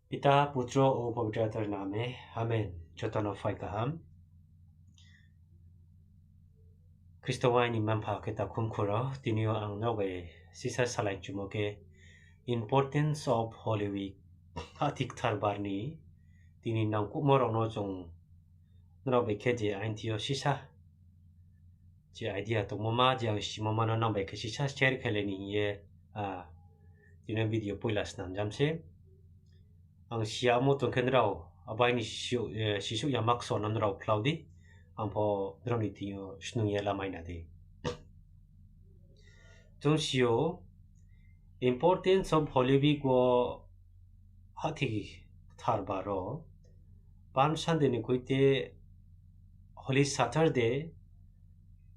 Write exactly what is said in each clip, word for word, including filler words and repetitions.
Pita, Putro o Pobitro Ator name. Amen. Joto no phai kaham. Khristo aini mma-mpha khe takhumkhu rao, tini yo ang nrao bai sisa salai chumo khe importance of Holy Week, hahthi kthar bar ni tini nangkuhmo rao no chung nrao bai khe je aini thing yo sisa je idea tongmo ma, je ang simo ma no nang bai khe sisa share khe lai ni hing ye, tini yo video poila snamjam se. Ang si yamo tong khe nrao, abo aini sisouh ya ma kso no nrao phlau di, ang pho nrao ni thing yo snung ye lamai na di. Chung si ou, importance of Holy Week wo hahthi kthar bar wo, Palm Sunday ni khuite Holy Saturday,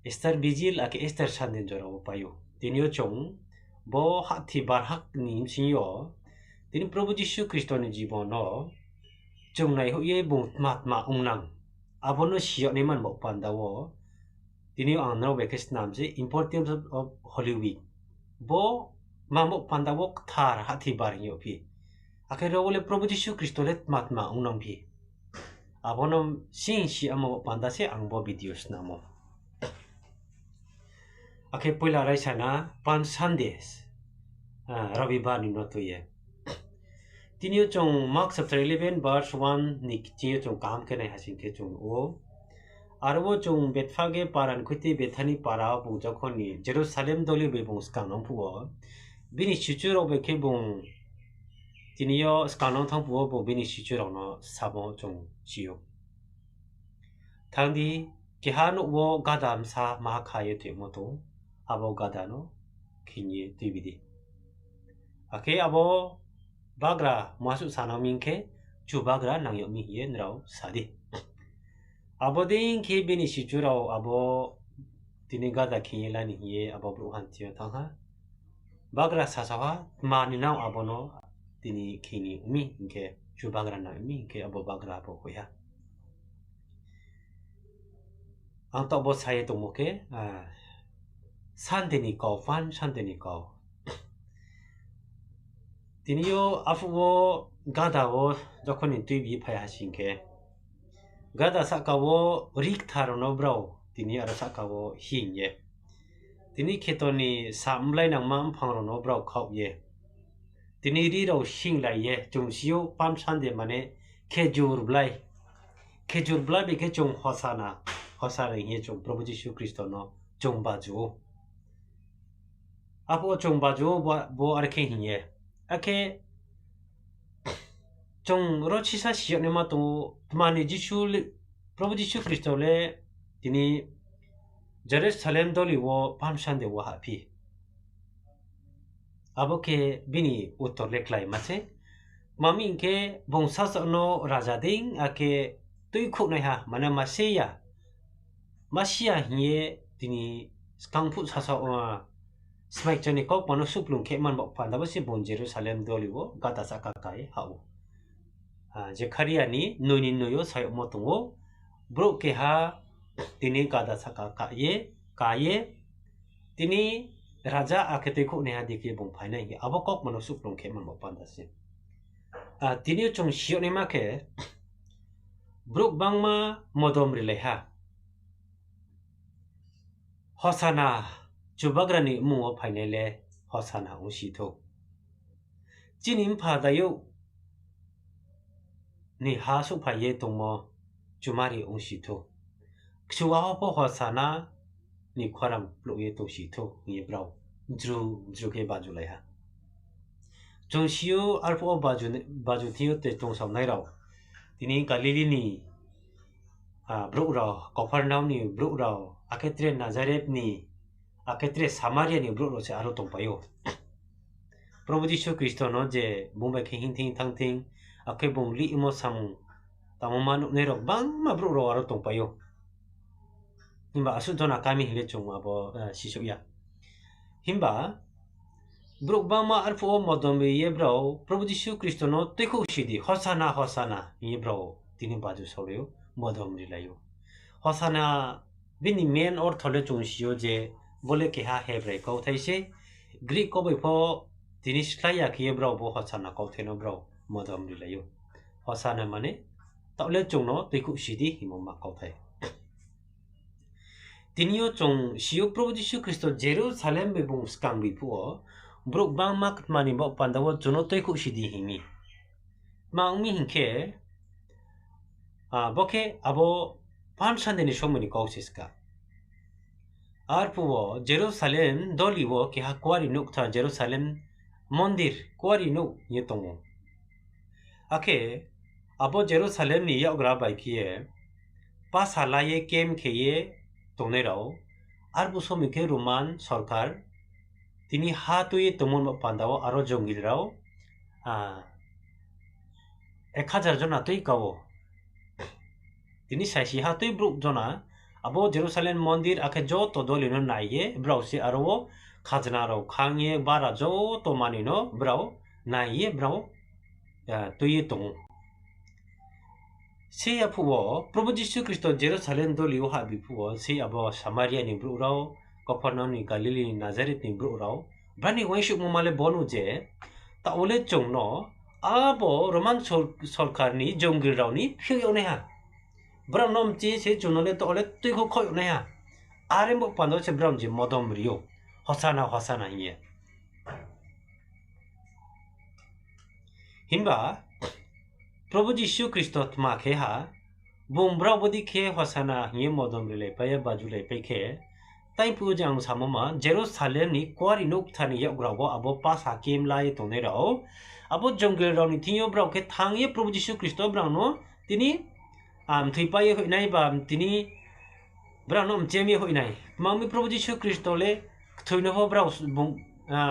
Easter Vigil akhe Easter Sunday ni jora wo pai ou. Tini yo chung bo hahthi bar hak ni bsing yo, tini Probhu Jisu Khristo ni jibon no chung naihoih ye bung tma tma ong nang, abo no si yag naima ni baoh panda wo, tini yo ang nrao bai khe snam se importance of Holy Week. Bo tma baoh panda wo kthar hahthi bar hing yagphi, akhe ro wo le Probhu Jisu Khristo le tma tma ong nangphi, abo no sing si yagmo baoh panda se ang bo video snam ou. Akhe poila raisa na Palm Sunday, Robibar ni no tui ye. Tini yo chung Mark chapter eleven verse one ni thing yo chung kaham khe nai ha sing khe chung nuh ou. Aro wo chung Bethphage para ni khuite Bethani para wo bung jokhon ni Jerusalem doli bai bung skang nang phuh wo, bini sichu rao bai khe bung tini yo skang nang thanng phuh wo bung bini sichu rao no samo chung si ou. Thanng di, keha nouh wo gada bsa maha kha ye toimo tong, abo gada no khin ye tuibi di. Akhe abo bagra muasuh sa nang mi hing khe, Chubagra nang yag mi hing ye nrao sa di. Abo dei khe bini sichu rao abo tini gada khin ye la ni hing ye abo brouhha ni thing yo thanng ha. Bagra sasao ha, tma ni nang abo no tini khin ni ong mi hing khe, Chubagra nang mi hing khe abo bagra abo hoih ha. Ang taoh bo sa ye tongmo khe, Sunday ni kau, Palm Sunday ni kau. Tini yo arphuh wo gada wo jokhon ni tuibi phai ha sing khe, gada sahka wo ri kthar rao no brao tini aro sahka wo hing ye, tini kheto ni sa mlai nangma mphang rao no brao khaoh ye, tini ri rao singlai ye, chung si ou Palm Sunday mane khejur blai. Khejur blai bai khe chung Hosana, Hosana hing ye chung Probhu Jisu Khristo no chung baju ou. Arphuh wo chung baju ou, bo are khe hing ye. Akhe chung ro sisa si yag naima tong ou, tma ni Jisu le, Probhu Jisu Khristo le tini Jerusalem doli wo Palm Sunday wo hahphi. Abo khe bini uttor le kláima se. Tma mi hing khe, bung sasaoh no raja dei, akhe tuikhouhnaiha, mane Masia, Masia hing ye tini skang phuh sasaoh, smai kchar ni kaukma no suhplung khe man baoh panda wo se bung Jerusalem doli wo gada sahka ka ye hah ou. Zekharia ni noi ni noi yo sa yagmo tong ou, brouh keha tini gada sahka ka ye, ka ye, tini raja akhe tuikhouhnaiha dei khe bung phai nai hing ye abo kaukma no suhplung khe man baoh panda se. Tini yo chung si yag naima khe, brouh gbangma modom rilai ha. Hosana, Chubagra ni mmung wo phainai le Hosana ongsi thou. Chini mpha dayouh ni ha souhphai ye tongmo chumari ongsi thou. Kchuha wo pho Hosana ni khorang plouh ye tongsi thou hing ye brao jru jru khe bajulai ha. Chung si ou, arphuh wo baju thing yo te tongsaonai rao, tini Galili ni brouh rao, Kapharnaum ni brouh rao, akhe tre Nazareth ni, akhe tre Samaria ni brouh rao se aro tongpai ou. Probhu Jisu Khristo no je bung bai khe hing thing thanng thing, akhe bung lihmo samung tangmo ma nuhnai rao gbangma brouh rao aro tongpai ou. Himba asuh jona kami hing le chung abo sisouh ya. Himba brouh gbangma arphuh wo modom ri ye brao Probhu Jisu Khristo no tuikhouhsi di, Hosana, Hosana hing ye brao tini baju saolai ou, modom rilai ou. Hosana bini main ortho le chung si ou je, bo le keha Hebrai kauthai se, Greek kau bai pho tini slái ya khe ye brao bo Hosana kauthai no brao modom rilai ou. Hosana mane, taoh le chung no tuikhouh si di hingmo ma kauthai. Tini yo chung si ou Probu Jisu Khristo Jerusalem bai bung skang ri phuh wo, brouh gbangma kma ni baoh panda wo chung no tuikhouh si di hing mi. Tma ong mi hing khe, bo khe abo Palm Sunday ni somoi ni kau se ska. Arphuh wo Jerusalem doli wo keha kuarenouh kthar, Jerusalem mondir kuarenouh hing ye tong ou. Akhe abo Jerusalem ni yakgra bai khe ye pasa la ye camp khe ye tongnai rao, arphuh somoi khe Roman sorkar tini ha tui ye tongmo ni baoh panda wo aro jongil rao ek hajar jona tui ka ou. Tini saisi ha tui brouh jona, abo Jerusalem mondir akhe joto doli no nai ye brao se aro wo khajna rao khang ye bara joto manoi no brao nai ye brao tui ye tong ou. Se yaphuh wo Probu Jisu Khristo Jerusalem doli wo hahbi phuh wo, se abo Samaria ni brouh rao, Kapharnaum ni, Galili ni, Nazareth ni brouh rao, brao ni uaingsouhmo ma le bo nou je, taoh wo le chung no abo Roman sor-, sorkar ni jongil rao ni phiouh yag naiha. Brao no mchi se chung no le taoh wo le tuikhouh khaoh yag naiha. Are baoh panda wo se brao ni je modom ri ou, Hosana, Hosana hing ye. Himba Probu Jisu Khristo tma khe ha, bung brao bodei khe Hosana hing ye modom rilaipai ye bajulaipai khe, taiphuh wo je ang samo ma, Jerusalem ni kuarenouh kthar ni yakgra wo abo pasa camp la ye tongnai rao, abo jongil rao ni thing yo brao khe thanng ye Probu Jisu Khristo brao no tini mthoipai ye hoihnai ba tini brao no mchem ye hoihnai. Tma ong mi Probu Jisu Khristo le kthoi no pho brao bung,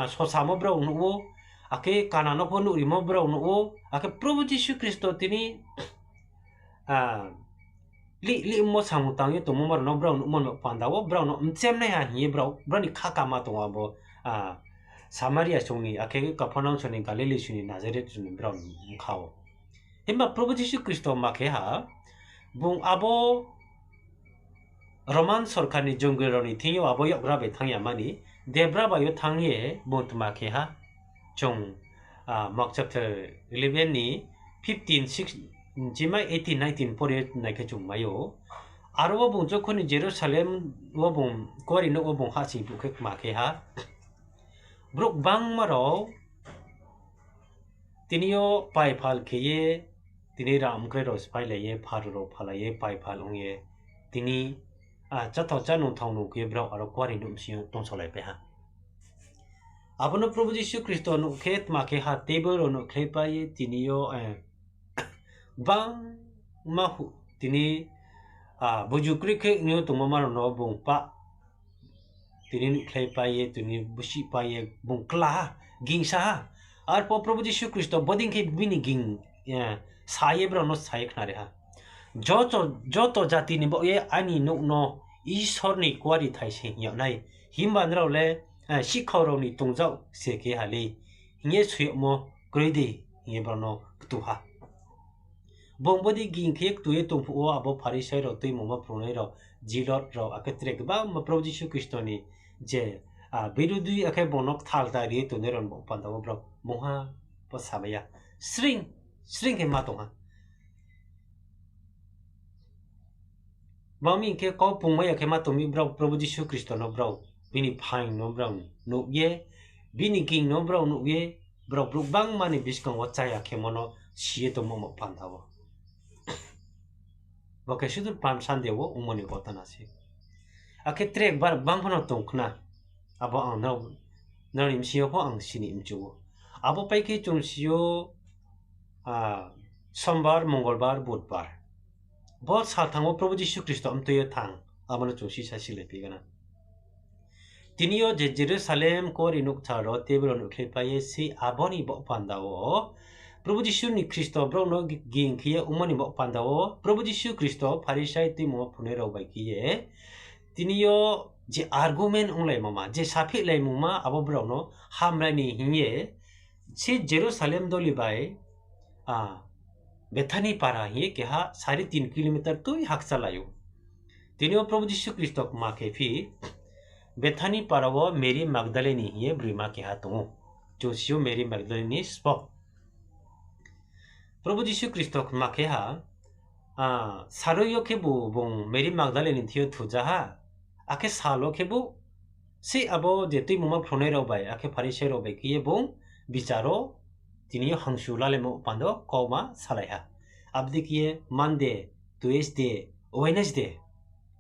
sosamo brao nuh ou, akhe kana no pho nuhrimo brao nuh ou, akhe Probu Jisu Khristo tini lih lihmo samung tang ye tongmo ma rao no brao nuhmo ni panda wo brao no mchem naiha hing ye brao, brao ni khakama tong ou abo Samaria song ni, akhe Kapharnaum song ni, Galili song ni, Nazareth song ni brao ni bkha wo. Himba Probu Jisu Khristo ma khe ha, bung abo Roman sorkar ni jongil rao ni thing yo abo yakgra bai thanng ya mani, debra bai yo thanng ye bung tma khe ha. Chung Mark chapter eleven ni fifteen, six, chima eighteen, nineteen pore nai khe chung mai ou. Aro wo bung jokhon ni Jerusalem wo bung kuarenouh wo bung hahsoing phuh khe kma khe ha, brouh gbangma rao tini yo paiphal khe ye, tini rang mkrai rao spháilai ye, pharu rao phalai ye, paiphal ong ye, tini cháthao chánung thangnung khe brao aro kuarenouh bsing yo tongsaolaipai ha. Abo no Probu Jisu Khristo nuh khe tma khe ha, table rao nuhkhlaipai ye tini yo gbangma tini buju kroi khe ong ye tongmo ma rao no bung pah tini nuhkhlaipai ye, tini busihpai ye bung kla ha, gingsa ha. Arphuh Probu Jisu Khristo bodei khe bini ging sa ye brao no sa ye khnari ha, joto jati ni baoh ye aini nouh no Isor ni kuarethai se hing yag nai. Himba nrao le sihkhao rao ni tongzag se khe ha lei, hing ye soi yagmo kroi de, hing ye brao no ktu ha. Bung bodei ging khe ktu ye tong phuh wo abo Pharisai rao, tuimungma phrungnai rao, Zilot rao, akhe tre gbangma Probu Jisu Khristo ni je birudhi akhe bung no kthal ta ri ye tongnai rao ni baoh panda wo brao mungha pho samai ya. Sring, sring khe ma tong ha. Bang mi hing khe kau pungmai ya khe ma tong mi brao Probu Jisu Khristo no brao, bini phaing no brao nuh ye, bini ging no brao nuh ye, brao brouh gbangma ni buskang wo chaya khemo no si ye tongmo ma panda wo. Bo khe sudur Palm Sunday wo ongmo ni ghotona se. Akhe tre bar gbang pho no tong khna. Abo ang nrao, nrao ni bsing yo pho ang sini mchu ou. Abo pai khe chung si ou, Sombar, Mongolbar, Budbar. Bo salthang wo Probu Jisu Khristo mtui ye thanng, abo no chung sisa silai phi gana. Tini yo je Jerusalem kuarenouh kthar rao table rao nuhkhlaipai ye se abo ni baoh panda wo Probu Jisu ni Khristo brao no ging khe ye ongmo ni baoh panda wo Probu Jisu Khristo Pharisai tuimungma phrungnai rao bai khe ye tini yo je argument onglaimungma, je saphihlaimungma abo brao no hamlai ni hing ye se Jerusalem doli bai Bethani para hing ye keha sare tin kilometer tui hakchalai ou. Tini yo Probu Jisu Khristo kma khe phi, Bethani para wo Mary Magdalini hing ye broima keha tong ou. Chung si ou Mary Magdalini sbo. Probhu Jisu Khristo kma khe ha, saroi yo khebu bung Mary Magdalene ni thing yo thuja ha, akhe sal wo khebu sei abo je tuimungma phrungnai rao bai, akhe Pharisai rao bai khe ye bung bichar wo tini yo hangsu lalaimo panda wo kauma salai ha. Abo dei khe ye Monday, Tuesday, Wednesday,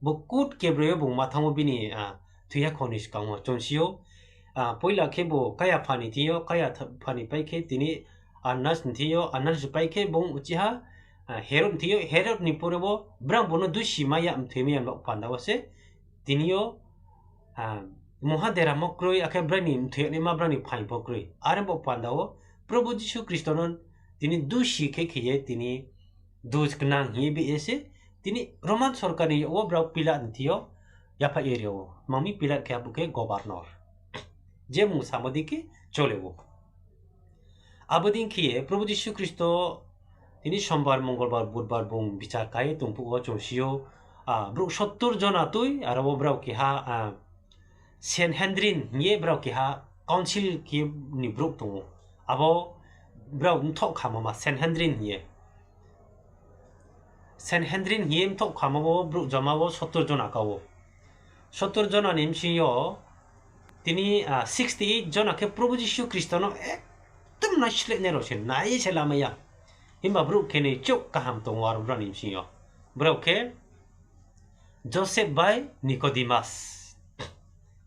bo kut kebroi yo bung ma thanng wo bini, ah, thoi yakhon ni skang wo chung si ou, ah, poila khebu Kayapha ni thing yo, Kayapha ni pai khe tini Annas ni thing yo, Annas ni pai khe bung uchih ha, ah, Herod ni thing yo, Herod ni pore wo brang bung no dusi mai ya, mthoi mai ya ni baoh panda wo se tini yo, ah, mungha deramo kroi, akhe brang ni mthoi yagnaima brang ni phaing pho kroi. Are baoh panda wo Probhu Jisu Khristo no tini dusi khe khe ye tini dus gnang hing ye bih ye se, tini Roman sorkar ni yag wo brao Pilat ni thing yo yaphaih ye ri ou. Mang mi Pilat khe abo khe governor. Je mung samo dei khe chole ou. Abo dei khe ye Probhu Jisu Khristo tini Sombar, Mongolbar, Budbar bung bichar kai ye tong phuh wo chung si ou, ah, brouh sottor jona tui, aro wo brao keha, ah, Sanhedrin hing ye brao keha council khe ni brouh tong ou. Abo brao mthoh khamo ma Sanhedrin hing ye. Sanhedrin hing ye mthoh khamo wo brouh joma wo sottor jona ka ou. Sottor jona ni bsing yo tini, ah, sixty eight jona khe Probhu Jisu Khristo no ekdom naisleh nai rao se, nai se lamai ya. Himba brouh khe ni chouh kaham tong ou aro brao ni bsing yo. Brao khe Joseph bai Nicodemus.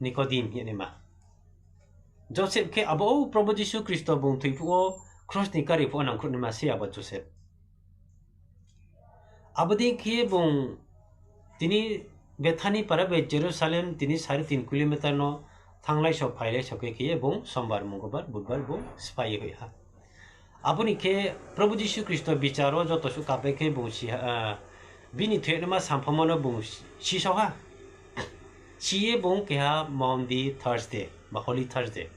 Nicodim hing ye naima. Joseph khe abo Probhu Jisu Khristo bung thoi phuh wo kros ni kari phuh wo nangkhruh naima se abo Joseph. Abo dei khe bung tini Bethani para bai Jerusalem tini sare tin kilometer no thannglai so phailai so khe khe ye bung Sombar, Mongolbar, Budbar bung sphai ye hoih ha. Abo ni khe Probhu Jisu Khristo bichar wo joto suh kapai khe bung si ha, ah, bini thoi yagnaima samphaimo no bung si sao ha. Si ye bung keha Maundy Thursday ba Holy Thursday.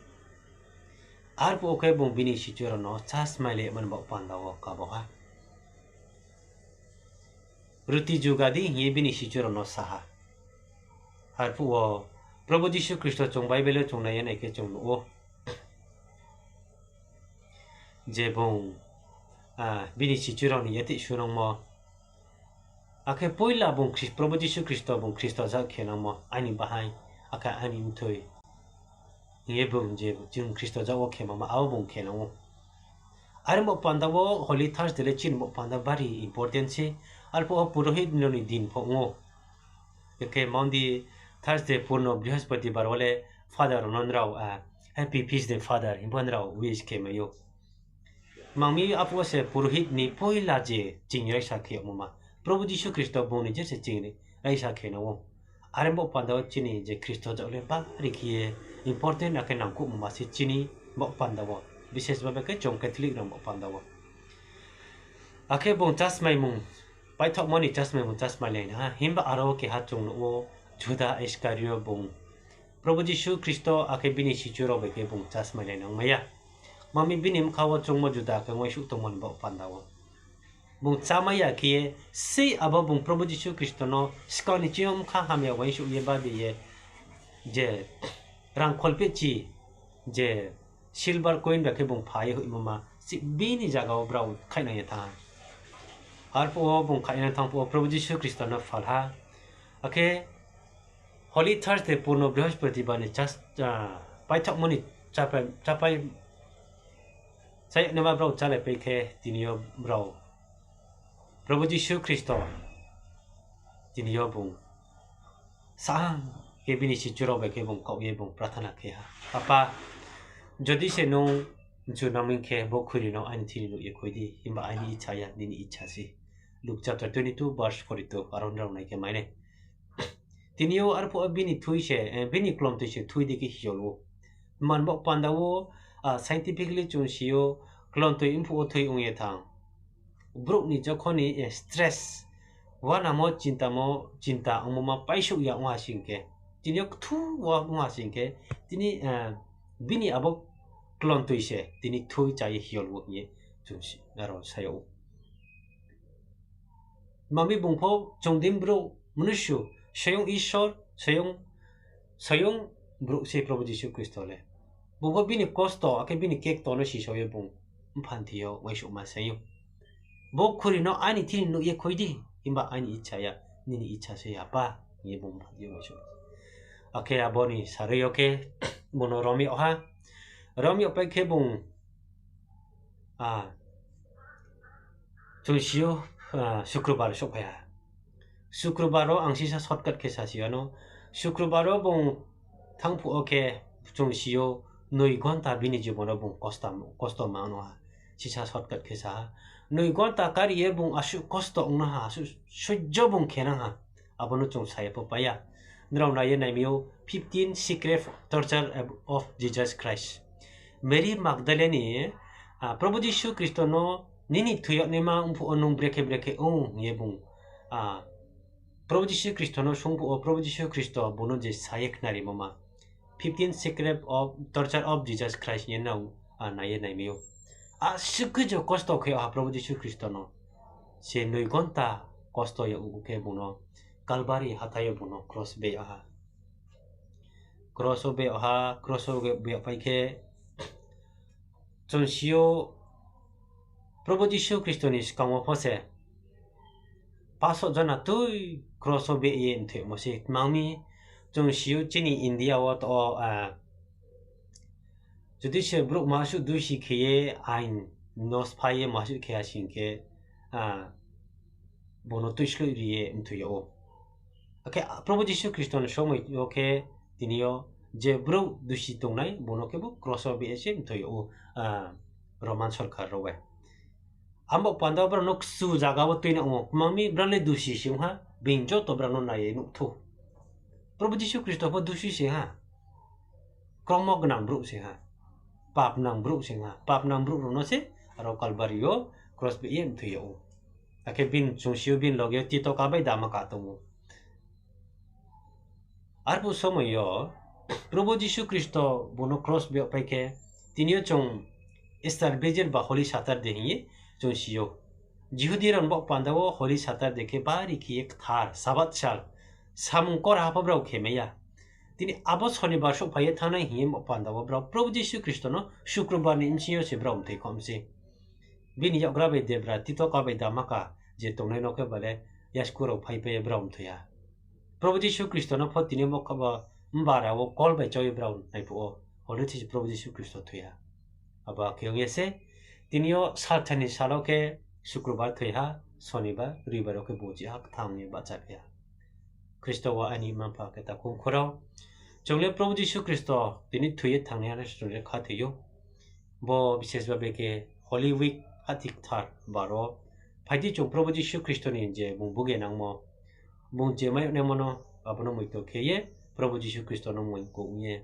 Arphuh wo khe bung bini sichu rao no chasmailai mani baoh panda wo kabo ha. Ruti juga di hing ye bini sichu rao no sa ha. Arphuh wo Probhu Jisu Khristo chung Bible wo chung nai ye nai khe chung nuh ou. Je bung, ah, bini sichu rao ni yatih sunangmo. Akhe poila bung Khris-, Probhu Jisu Khristo bung Khristo jak khe nangmo, aini bahaing, akhe aini mthoi. Hing ye bung je chung Khristo jak wo khemama, abo bung khe nang ou. Are baoh panda wo Holy Thursday le chini baoh panda bari important se. Arphuh wo purohit no ni din pho ong ou. Khe Maundy Thursday, Purno Brihospotibar wo le Father rao no nrao, ah, Happy Feast Day Father hing pho nrao wish khe mai ou. Mang mi arphuh wo se purohit ni poila je ching raisa khe yagmo ma. Probhu Jisu Khristo bung ni je se ching raisa khe nang ou. Are baoh panda wo chini je Khristo jak le bari khe ye important akhe nangkuhmo ma se chini baoh panda wo. Bises babe khe chung Catholic rao baoh panda wo. Akhe bung chasmaimung, paithaohmo ni chasmaimung chasmailai na ha. Himba aro keha chung nuh ou Juda Iskariot bung Probhu Jisu Khristo akhe bini sichu rao bai khe bung chasmailai nangmai ya. Mang mi bini bkha wo chungmo Juda khe uaingsuh tongmo ni baoh panda wo. Bung chámai ya khe ye, sei abo bung Probhu Jisu Khristo no skang ni ching yo bkha hamya uaingsouh ye bade ye, je rang kholphehchi, je silver coin bai khe bung pha ye hoihmo ma, bini zaga wo brao khaihnang ye thanng ha. Arphuh wo bung khaihnang thanng phuh wo Probhu Jisu Khristo no phal ha. Akhe Holy Thursday, Purno Brihospotibar ni chas-, ah, paithaohmo ni chápai, chápai, cháyagnaima brao chálaipai khe tini yo brao Probhu Jisu Khristo tini yo bung sahang khe bini sichu rao bai khe bung kaoh ye bung prathana khe ha, Apa, jodi se nung mchu nangming khe bo khuri no aini thini nuh ye khui di, himba aini icha ya, nini icha se. Luke chapter twenty-two verse forty-two, aro nrao nai khe mai nai. Tini yo arphuh wo bini thui se, eh, bini klontoi se thui dei khe hiyol ou. Tma ni baoh panda wo, ah, scientifically chung si ou, klontoi mphuh wo thui ong ye thanng. Brouh ni jokhon ni, eh, stress, uanamo, chintamo, chinta ongmo ma paisouh ya ong ha sing khe, tini yo kthu wo ong ha sing khe, tini, eh, bini abo klontoi se tini thui cha ye hiyol ou hing ye chung si, aro sa yag ou. Tma mi bung pho chung dei brouh, mnusu, soyong Isor, soyong, soyong brouh se Probhu Jisu Khristo le. Bung pho bini kosto akhe bini kekto no sisao ye bung mphanthi yo uaingsouhma saing ou. Bo khuri no aini thini nuh ye khui di, himba aini icha ya, nini icha se ya, Apa, hing ye bung bhai ye uaingsouh. Akhe abo ni sarui yo khe bung no rom yag ha. Rom yagpai khe bung, chung si ou, Sukrobar souhphai ha. Sukrobar wo ang sisa shortcut khe sa si ya no. Sukrobar wo bung thanng phuh wo khe chung si ou, noi gonta bini jibon wo bung kosto, kosto mang no ha. Sisa shortcut khe sa ha. Noi gonta kari ye bung asuh kosto ong no ha, asuh soijo bung khe nang ha. Abo no chung sa ye pho pai ya. Nrao nai ye nai mi ou, Fifteen Secret Torture of Jesus Christ. Mary Magdalene ni, Probhu Jisu Khristo no nini thoi yag naima ong phuh wo nung brekhe brekhe ong hing ye bung, Probhu Jisu Khristo no sung phuh wo Probhu Jisu Khristo bung no je sa ye khnarimo ma. Fifteen Secret of Torture of Jesus Christ hing ye nrao nai ye nai mi ou. Asuh khe je kosto khe yag ha Probhu Jisu Khristo no. Se noi gonta kosto yag khe bung no Kalbari hathái yo bung no kros beh yag ha. Kros wo beh yag ha, kros wo beh yag pai khe, chung si ou, Probhu Jisu Khristo ni skang wo pho se pasoh jona tui kros wo beh ye mthoimo se tmang mi. Chung si ou chini India wo to, judi se brouh masuh dusi khe ye ain no sphái ye masuh khe ha sing khe, bung no tuisloih ri ye mthoi yag ou. Akhe Probhu Jisu Khristo ni somoi yo khe tini yo je brouh dusi tongnai bung no khebu kros wo beh ye se mthoi yag ou, Roman sorkar rao bai. Abo panda wo brao no kchu zaga wo tuinang ou, tma mi brao le dusi se ong ha, being joto brao no nai ye nuh thou. Probhu Jisu Khristo pho dusi se ha. Kromo gnang brouh se ha. Papnang brouh se ha. Papnang brouh rao no se aro Kalbari yo kros beh ye mthoi yag ou. Akhe bini chung si ou bini loge yo titoka bai damaka tong ou. Arphuh somoi yo Probhu Jisu Khristo bung no kros beh yag pai khe, tini yo chung Easter Vigil ba Holy Saturday hing ye chung si ou. Jihudi rao ni baoh panda wo Holy Saturday khe bari khe ye kthar, Sabath sal, samung kora pho brao khe mai ya. Tini abo Sonibar souhphai ye thanngnai hing ye baoh panda wo brao Probhu Jisu Khristo no Sukrobar ni bsing yo se brao mthoi kho mi se. Bini yakgra bai debra titoka bai damaka je tongnai no khe ba le yasku rao phaipai ye brao mthoi ha. Probhu Jisu Khristo no pho tini yo bo kha ba mbara wo kol bai choi ye brao nai phuh wo, hor ni thing se Probhu Jisu Khristo thoi ha. Abo khe ong ye se, tini yo salthai ni sal wo khe Sukrobar thoi ha, Sonibar, Roibar wo khe bung chih ha kthang ye bahchaphai ha. Khristo wo aini mma-mpha khe takhu mkhu rao, chung le Probhu Jisu Khristo tini thoi ye thanng nai ha no se chung le khathoi ou. Bo bises ba be khe Holy Week, hahthi kthar bar wo phai di chung Probhu Jisu Khristo ni je bung buge nangmo, bung je mai yag naimo no, abo no moito khe ye Probhu Jisu Khristo no moing kong ye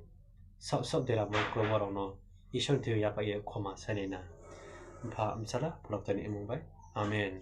saoh saoh deramo kromo rao no Isor ni thing yo yaphaih ye khoma sainai na. Mpha, Bsala, Pholokta ni mmung bai. Amen.